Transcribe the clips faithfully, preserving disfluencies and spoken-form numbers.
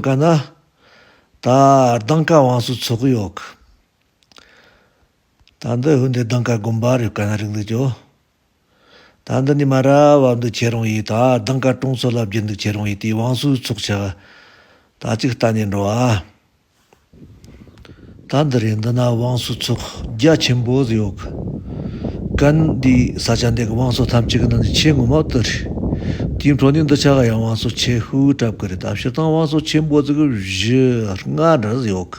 ཀ་ན། ད་གདང་ཀ་བང་སོའི་ཚོགས་ཡོད་གི། ད་འདི་ཧུན་དེ་གདང་ཀ་དགོན་པ་རེད། ཀ་ན་རིང་ལུགས་ཀྱོ། ད་འདི་ནི་མ་ར་བ་འདི་ཁྱེད་རང་ཡིས། ད་གདང་ཀ་གྲོང་ཚོ་ལ་བརྒྱུད་འདུག་ཁྱེད་རང་ཡིས། དེའི་བང་སོའི་ཚོགས་ཆ་ད་ཅིག་ལྟ་ནས་འགྲོ་ཨ། ད་འདི་རེད། འདི་ན་བང་སོའི་ཚོགས་རྒྱ་ཆེན་པོ་ཟིག་ཡོད་གི། གན་འདི་ས་ཆ་འདི་གི་བང་སོ་ཐམས་ཅད་ཀྱི་ནང་ནས་ཆེས་ངོ་མ་དེ་རེད། དེའི་འཕྲོ་ནས་འདི་ཆ་ག་ཡང་བང་སོ་ཆེ་ཤོས་གྲབས་གི་རེད། ད་སྤྱིར་བཏང་བང་སོ་ཆེན་པོ་ཟིག་གི་བཞི་ལྔ་འདྲ་ཟིག་ཡོད་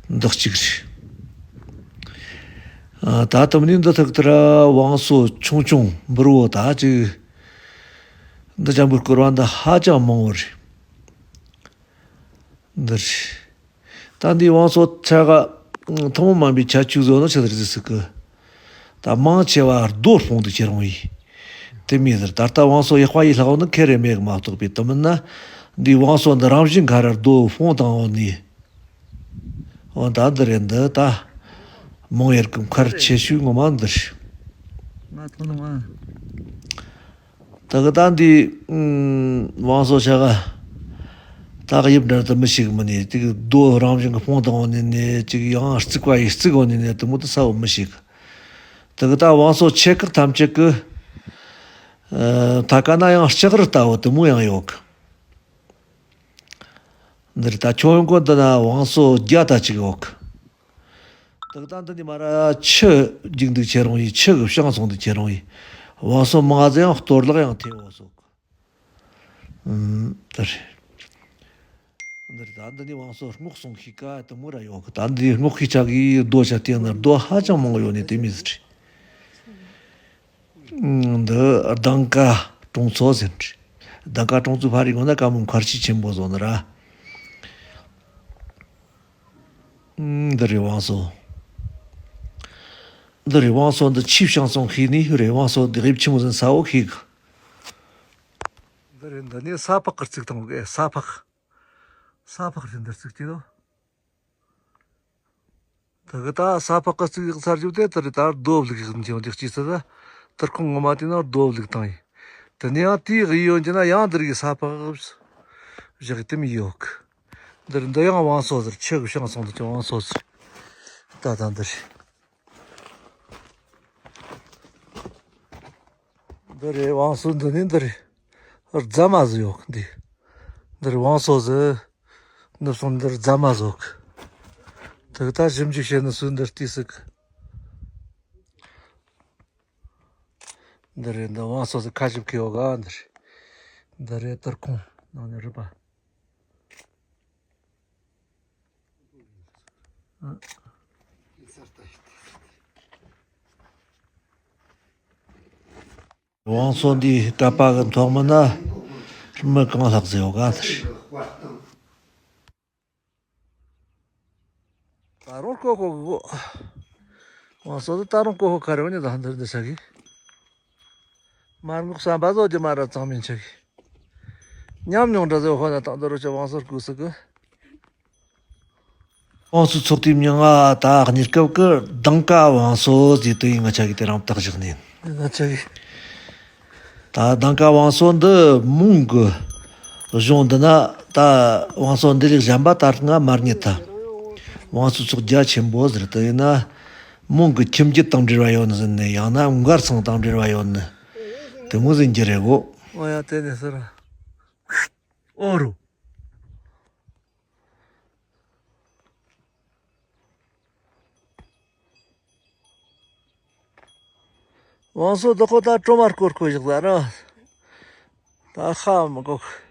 གི། འདི་གཅིག་རེད། ཨ། ད་དུམ་ནི་འདི་ཐག་ཏུ་ར་བང་སོ་ཆུང་ཆུང་འབུར་བོ་ད་ཅིག་འདི་ཅན་པོའི་སྐོར་བ་འདི་ཧ་ཅང་མང་བོ་རེད། འདི་རེད། ད་འདི་བང་སོ་ཆ་ག་ཐུན་མོང་མ་ཡིན་པའི་ཁྱད་ཆོས་བཟོ་ནི་ཆི་ཟིག་རེད་ཟེར་གི། ད་མང་ཆེ་བ་རྡོ་སྤུངས་འདུག་ཁྱེད་རང་ཡིས། དེ་མིན་ཟེར། ད་ལྟ་བང་སོ་ཡག་པ་ཡི་ལྷག་ནི་ཁེ་རེ་མེད་གི་མ་གཏོགས་པའི། དེ་མིན་ན་འདི་བང་སོ་འདི་རང་བཞིན་ག་ར་རྡོ་སྤུངས་བཏང་འོ་ནི། འོ་ད་འདི་རེད། འདི་ད་མང་ཡར་གི་མཁར་ཆེ་ཤོས་ངོ་མ་འདི་རེད། ང་ཐོ་ནོ་ཨ། ད་གི་ད་འདི་ཨུམ་བང་སོ་ཆ་ག་ད་གི་དབྱིབས་འདྲ་དུ་མི་ཞིག་མི་ནི་དེ་གི་རྡོ་རང་བཞིན་གི་སྤུངས་བཏང་འོ་ནི་ནི་ཅིག་ཡང་རྩིག་པ་ཡིས་རྩིག་འོ་ནི་ནི་དེ་མོ་དུ་ས་བོ་མི་ཞིག། དེ་གི་ད་བང་སོ་ཆེ་ཁག་ཐམས་ཅད་གི་ཨ་ཐ་ཀ་ན་ཡང་ལྕགས་རི་ལྟ་བུ་དེ་མོ་ཡང་ཡོད་གི། འདིར་ད་ཁྱོད་ཡོང་གོ་འདི་ན་བང་སོ་བརྒྱ་ད་ཅིག་ཡོད་གི། དེ་གི་ད་འདི་ནི་མ་ར་ཆུ་རྒྱུག་འདུག་ཁྱེད་རང་ཡིས། ཆུ་གི་བྱང་སོང་འདུག་ཁྱེད་རང་ཡིས། བང་སོ་མང་ཟེ་ཡང་གཏོར་བརླག་ཡང་ཐེབས་འོ་སོགས། ཨུམ། དེ་རེད། འདིར་ད་འདི་ནི་བང་སོ་སྔོག་སོང་ཤིག་ག་དེ་མོ་ར་ཡོད་གི། ད་འདི་སྔོག་ཤིག་ཆ་གི་རྡོ་ཆ་དེ་ན་རྡོ་ཧ་ཅང་མང་གི་ཡོད་ནི་དེ་མི་ཟེར། ཨུམ། འདི་གདང་ཀ་གྲོང་ཚོ་ཟེར། གདང་ཀ་གྲོང་ཚོའི་ཕ་རི་ངོ་ན་ཀ་མོ་མཁར་ཆེ་ཆེན་པོ་བཟོ་ནི་ར། ཨུམ། འདི་རེད་བང་སོ། འདི་རེད་བང་སོ། འདི་ཆུ་བྱང་སོང་ཤིག་ནི་རེད། བང་སོ་འདི་དབྱིབས་ཆི་མོ་ཟིན་ས་འོ་ཤིག། འདི་རེད། འདི་ནི་ས་ཕག་གི་རྩིག་དང་གི་ས་ཕག་ས་ཕག་རེད། འདི་རྩིག་གི་དོ། དེ་གི་ད་ས་ཕག་གི་རྩིག་ཡག་ཚར་རྒྱུ་དེ་དེ་རེད། ད་རྡོ་བླུགས་ཡག་འདི་འདི་སྐྱིད་ས་ད་དུར་ཁུང་ངོ་མ་དེ་ན་རྡོ་བླུགས་བཏང་ཡིན། དེ་ནས་ཡང་དེའི་གཡས་གཡོན་གྱི་ན་ཡང་འདི་རིགས་ས་ཕག་བཞག་གི་དེ་མི་ཡོད་གི། འདིར་འདི་ཡང་བང་སོ་ཟེར། ཆུ་གི་བྱང་སོང་འདི་ཀྱང་བང་སོ་ཟེར། ད་ད་འདིར། འདི་རེད་བང་སོ། འདི་ནི་འདི་རེད། རྫ་མ་ཟིག་ཡོད་གི་འདི། འདི་རེད་བང་སོ་ཟིག། ནུབ་སོང་འདིར་རྫ་མ་ཟིག་ཡོད་གི། དེ་གི་ད་ཞིབ་འཇུག་བྱེད་ནི་སུ་འདིར་བལྟས་སྲིད་གི། འདི་རེད། འདི་བང་སོ་ཟིག་ཁ་ཞིབ་གི་ཡོད་ག་འདི་རེད། འདི་རེད་དུར་ཁུང་ནང་ནས་རུབ་པ། བང་སོ་འདིའི་ཀ་པ་གི་ཐོག་མ་ན་མི་གང་ལྷག་ཟེར་ཡོད་ག་ཟེར། ད་རུང་ཀོ་ཀོ་གོ། བང་སོ་དུ་ད་རུང་ཀོ་ཀོ་ཁ་རེ་བ་ནི་ད་འདིར་འདི་ཆ་གི། མར་ངོགས་བསམ་པ་བཟོ་རྒྱུ་མ་ར་གཙང་མིན་ཆ་གི། ཉམས་མྱོང་འདྲ་ཟེར་ཧོ་ན་ད་འདི་རུ་ཆ་བང་སོར་བཀོད་སྲིད་གི། བང་སོའི་ཚོགས་དེའི་མིང་ང་ད་གནས་སྐབས་ཀྱི་གདང་ཀ་བང་སོ་ཟེར་དུ་ཡིན། ང་ཆ་གི་དེ་རང་བཏགས་བཞག་ནས། ང་ཆ་གི། ད་གདང་ཀ་བང་སོ་འདི་མོང་གི་གཞུང་འདི་ན་ད་བང་སོ་འདི་ལས་གཞན་པ་ད་ང་མ་རྙེད་ད། བང་སོའི་ཚོགས་རྒྱ་ཆེན་པོ་ཟེར་དུ་ཡིན་ན། མོང་གི་ཁྱིམ་རྒྱུད་དང་འབྲེལ་བ་ཡོད་ནི་ཟེར་ནས། ཡང་ན་མགར་ཚང་དང་འབྲེལ་བ་ཡོད་ནི་དེ་མོ་ཟིག་འགྱུར་རེ་གོ། ཨོ་ཡ་དེ་ནས་ཟེར། ཨོ་རུ། བང་སོ་བདག་པོ་ད་གྲོ་མ་སྐོར་སྐོར་བཞག་ལ་ར། ད་ཧ་མི་གོ།